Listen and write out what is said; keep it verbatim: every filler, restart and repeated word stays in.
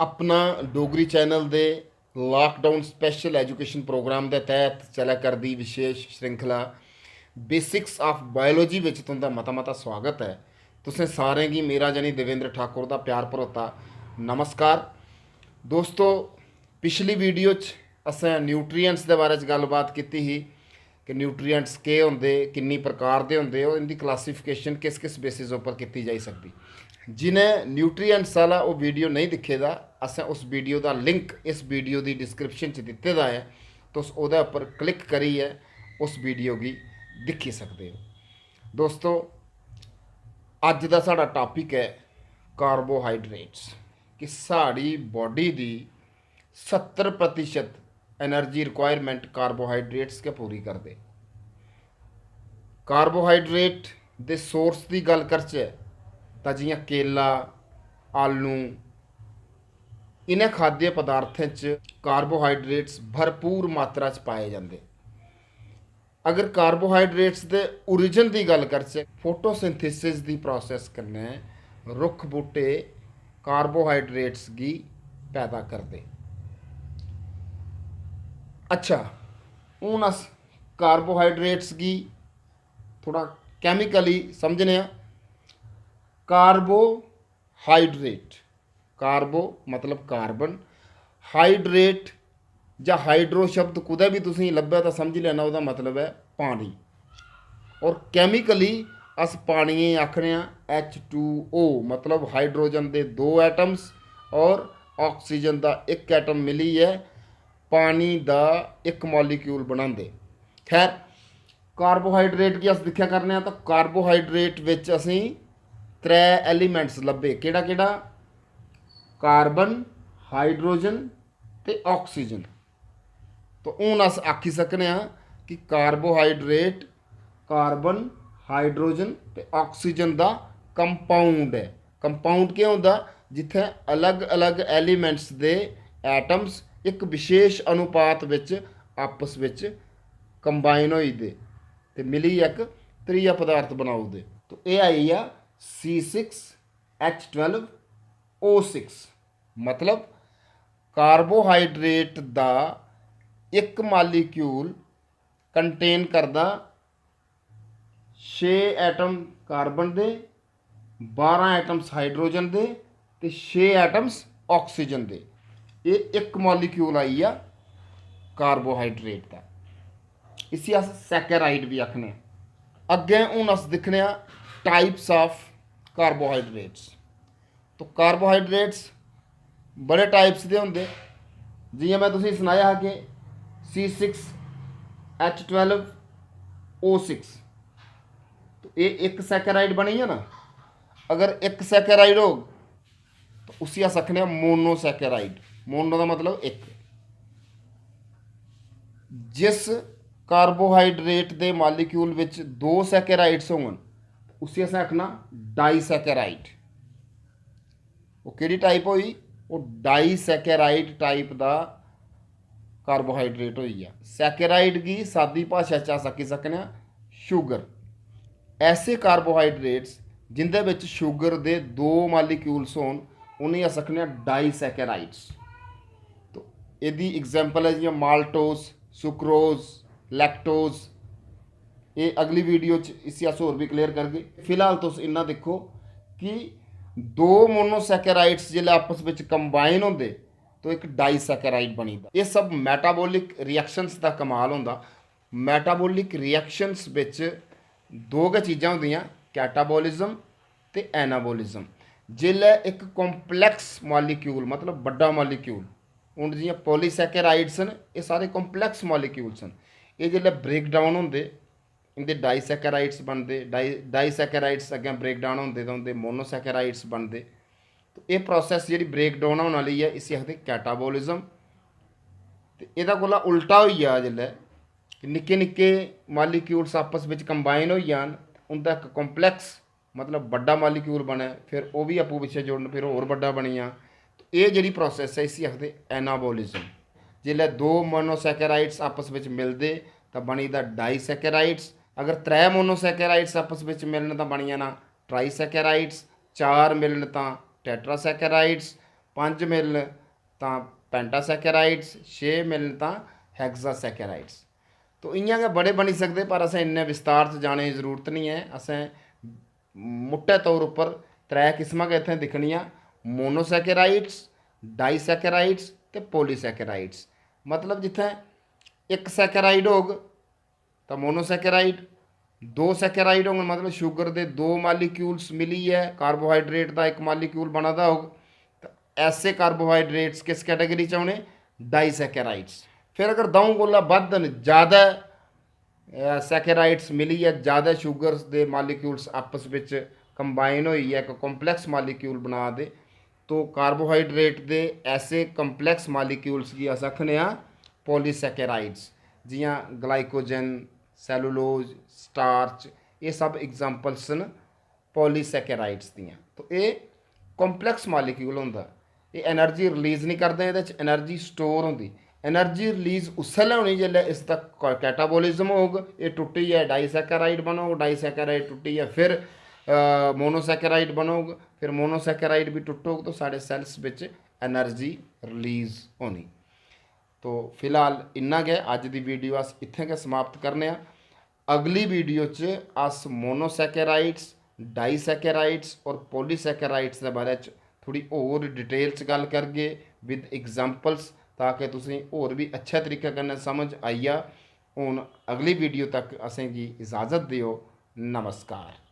अपना डोगरी चैनल दे lockdown special education programme दे तैह्त चलै करदी विशेष श्रृंखला बेसिक्स ऑफ बायोलॉजी बिच तुं'दा मता मता स्वागत ऐ। तुसें सारें गी मेरा, यानी देवेंद्र ठाकुर दा प्यार भरोता नमस्कार। दोस्तो, पिछली वीडियो च असें न्यूट्रिएंट्स दे बारे च गल्लबात कीती ही कि न्यूट्रिएंट्स केह् होंदे, किन्नी प्रकार दे होंदे और इं'दी क्लासिफिकेशन किस किस बेसिस उप्पर कीती जाई सकदी। जि'नें न्यूट्रिएंट्स आह्ला ओह् वीडियो नेईं दिक्खे दा, असें उस वीडियो दा लिंक इस वीडियो दी डिस्क्रिप्शन च दित्ते दा ऐ, तुस ओह्दे उप्पर क्लिक करियै उस वीडियो गी दिक्खी सकदे ओ। दोस्तो, अज्ज दा साढ़ा टॉपिक ऐ कार्बोहाइड्रेट्स, कि साढ़ी बॉडी दी सत्तर प्रतिशत एनर्जी रिक्वायरमेंट कार्बोहाइड्रेट्स गै पूरी करदे। कार्बोहाइड्रेट दे सोर्स दी गल्ल करचै तां जि'यां केला, आलू, इ'नें खाद्य पदार्थें च कार्बोहाइड्रेट्स भरपूर मात्रा च पाए जंदे। अगर कार्बोहाइड्रेट्स दे ओरिजिन दी गल्ल करचै, फोटोसिंथेसिस दी प्रोसेस कन्नै रुक्ख बूह्टे कार्बोहाइड्रेट्स गी पैदा करदे। अच्छा, हून अस कार्बोहाइड्रेट्स गी थोह्ड़ा कैमिकली समझने आं। कार्बोहाइड्रेट, कार्बो मतलब कार्बन, हाइड्रेट जां हाइड्रो शब्द कुतै बी तुसेंगी लब्भै तां समझी लैना ओह्दा मतलब ऐ पानी। और कैमिकली अस पानियै गी आखने आं एच टू ओ, मतलब हाइड्रोजन दे दो एटम्स और ऑक्सीजन दा इक एटम मिलियै पानी दा इक मॉलिक्यूल बनांदे। खैर, कार्बोहाइड्रेट गी अस दिक्खेआ करने आं तां कार्बोहाइड्रेट बिच असेंगी त्रै एलिमेंट्स लब्भे। केह्ड़ा केह्ड़ा? कार्बन, हाइड्रोजन ते ऑक्सीजन। तो हून अस आखी सकने आं कि कार्बोहाइड्रेट कार्बन, हाइड्रोजन ते ऑक्सीजन दा कंपाउंड ऐ। कंपाउंड केह् होंदा? जित्थै अलग-अलग एलिमेंट्स दे एटम्स इक विशेष अनुपात बिच आपस बिच कंबाइन होई दे ते मिलियै इक त्रीया पदार्थ बनाई ओड़दे। तो एह् आई गेआ C six H twelve O six, मतलब कार्बोहाइड्रेट दा इक मालिक्यूल कंटेन करदा छे एटम कार्बन दे, बारां एटम्स हाइड्रोजन दे ते छे एटम्स ऑक्सीजन दे। एह् इक मॉलिक्यूल आई गेआ कार्बोहाइड्रेट दा। इसी अस सैकेराइड बी आखने आं। अग्गें हून अस दिक्खने आं टाइप्स ऑफ कार्बोहाइड्रेट्स। तो कार्बोहाइड्रेट्स बड़े टाइप्स दे होंदे। जि'यां में तुसेंगी सनाया हा कि C six H twelve O six, तो एह् इक सैकेराइड बनी गेआ ना। अगर इक सैकेराइड होग तो उसी अस आखने आं मोनोसैकेराइड। मोनो दा मतलब इक। जिस कार्बोहाइड्रेट दे मालिक्यूल बिच दो सैकेराइड्स होङन उसी असें आखना डाईसैकेराइड। ओह् केह्ड़ी टाइप होई? ओह् डाईसैकेराइड टाइप दा कार्बोहाइड्रेट होई गेआ। सैकेराइड गी सादी भाशा च अस आखी सकने आं शुगर। ऐसे कार्बोहाइड्रेट्स जिंदे बिच शुगर दे दो मालिक्यूल्स होन उ'नेंगी अस आखने आं डाईसैकेराइड्स। तो एह्दी एग्जांपल ऐ जि'यां माल्टोस, सुक्रोज, लैक्टोज। एह् अगली वीडियो च इसी अस होर बी क्लियर करगे। फिलहाल तुस इन्ना दिक्खो कि दो मोनोसैकेराइड्स जिसलै आपस बिच कंबाइन होंदे तो इक डाईसैकेराइड बनी जंदा। एह् सब मैटाबोलिक रिएक्शंस दा कमाल होंदा। मैटाबोलिक रिएक्शंस बिच दो गै चीजां होंदियां, कैटाबोलिज्म ते एनाबोलिज्म। जिसलै इक कॉम्प्लेक्स मालिक्यूल, मतलब बड्डा मालिक्यूल, हून जि'यां पॉलीसैकेराइड्स न, एह् सारे कॉम्प्लेक्स मालिक्यूल्स न। एह् जिसलै ब्रेक डाउन होंदे, इं'दे डाईसैकेराइड्स बनदे, डाई डाईसैकेराइड्स अग्गें ब्रेक डाउन होंदे तां उं'दे मोनोसैकेराइड्स बनदे। तो एह् प्रोसेस जेह्ड़ी ब्रेक डाउन होने आह्ली ऐ इसी आखदे कैटाबोलिज्म। ते एह्दा कोला उल्टा होई जा जिसलै कि निक्के निक्के मालिक्यूल्स आपस बिच कंबाइन होई जान, उं'दा इक कॉम्प्लेक्स मतलब बड्डा मालिक्यूल बनै, फिर ओह् बी आपूं पिच्छें जुड़न, फिर होर बड्डा बनी जा। ते एह् जेह्ड़ी प्रोसेस ऐ इसी आखदे एनाबोलिज्म। जिसलै दो मोनोसैकेराइड्स आपस बिच मिलदे तां बनी जंदा डाईसैकेराइड्स। अगर त्रै मोनोसैकेराइड्स आपस बिच मिलन तां बनी जाना ट्राईसैकेराइड्स, चार मिलन तां टैट्रासैकेराइड्स, पंज मिलन तां पेंटासैकेराइड्स, छे मिलन तां हेक्सासैकेराइड्स। तो इ'यां गै बड़े बनी सकदे, पर असें इन्ने विस्तार च जाने दी जरूरत निं ऐ। असें मुट्टे तौर उप्पर त्रै किस्मां गै इत्थें दिक्खनियां, मोनोसैकेराइड्स, डाइसैकेराइड्स ते पॉलीसैकेराइड्स। मतलब जित्थें इक सैकेराइड होग तां मोनोसैकेराइड, दो सैकेराइड होङन, मतलब शुगर दे दो मालिक्यूल्स मिलियै कार्बोहाइड्रेट दा इक मालिक्यूल बना दा होग, तां ऐसे कार्बोहाइड्रेट्स किस कैटेगरी च औने? डाइसैकेराइड्स। फिर अगर द'ऊं कोला बद्ध न, ज़्यादा सैकेराइड्स मिलियै, ज़्यादा शुगर्स दे मालिक्यूल्स आपस बिच कंबाइन होइयै इक कॉम्प्लेक्स मालिक्यूल बना दे, तो कार्बोहाइड्रेट दे ऐसे कॉम्प्लेक्स मालिक्यूल्स गी अस आखने आं पॉलीसैकेराइड्स। जि'यां ग्लाइकोजन, सेलुलोज, स्टार्च, एह् सब एग्जांपल्स न पॉलीसैकेराइड्स दियां। तो एह् कॉम्प्लेक्स मालिक्यूल होंदा, एह् एनर्जी रिलीज निं करदे, एह्दे च एनर्जी स्टोर होंदी। एनर्जी रिलीज उसलै होनी जिसलै इसदा कैटाबोलिज्म होग, एह् टुट्टियै डाइसैकेराइड बनोग, डाइसैकेराइड टुट्टियै फिर मोनोसैकेराइड बनोग, फिर मोनोसैकेराइड बी टुट्टोग, तो साढ़े सैल्स बिच एनर्जी रिलीज होनी। तो फिलहाल इन्ना गै, अज्ज दी वीडियो अस इत्थें गै समाप्त करने आं। अगली वीडियो च अस मोनोसैकेराइड्स, डाइसैकेराइड्स और पॉलीसैकेराइड्स दे बारे च थोड़ी होर डिटेल च गल्ल करगे विद एग्जांपल्स, ताकि तुसें होर बी अच्छे तरीके कन्नै समझ आई जा। हून अगली वीडियो तक असेंगी इजाज़त देओ। नमस्कार।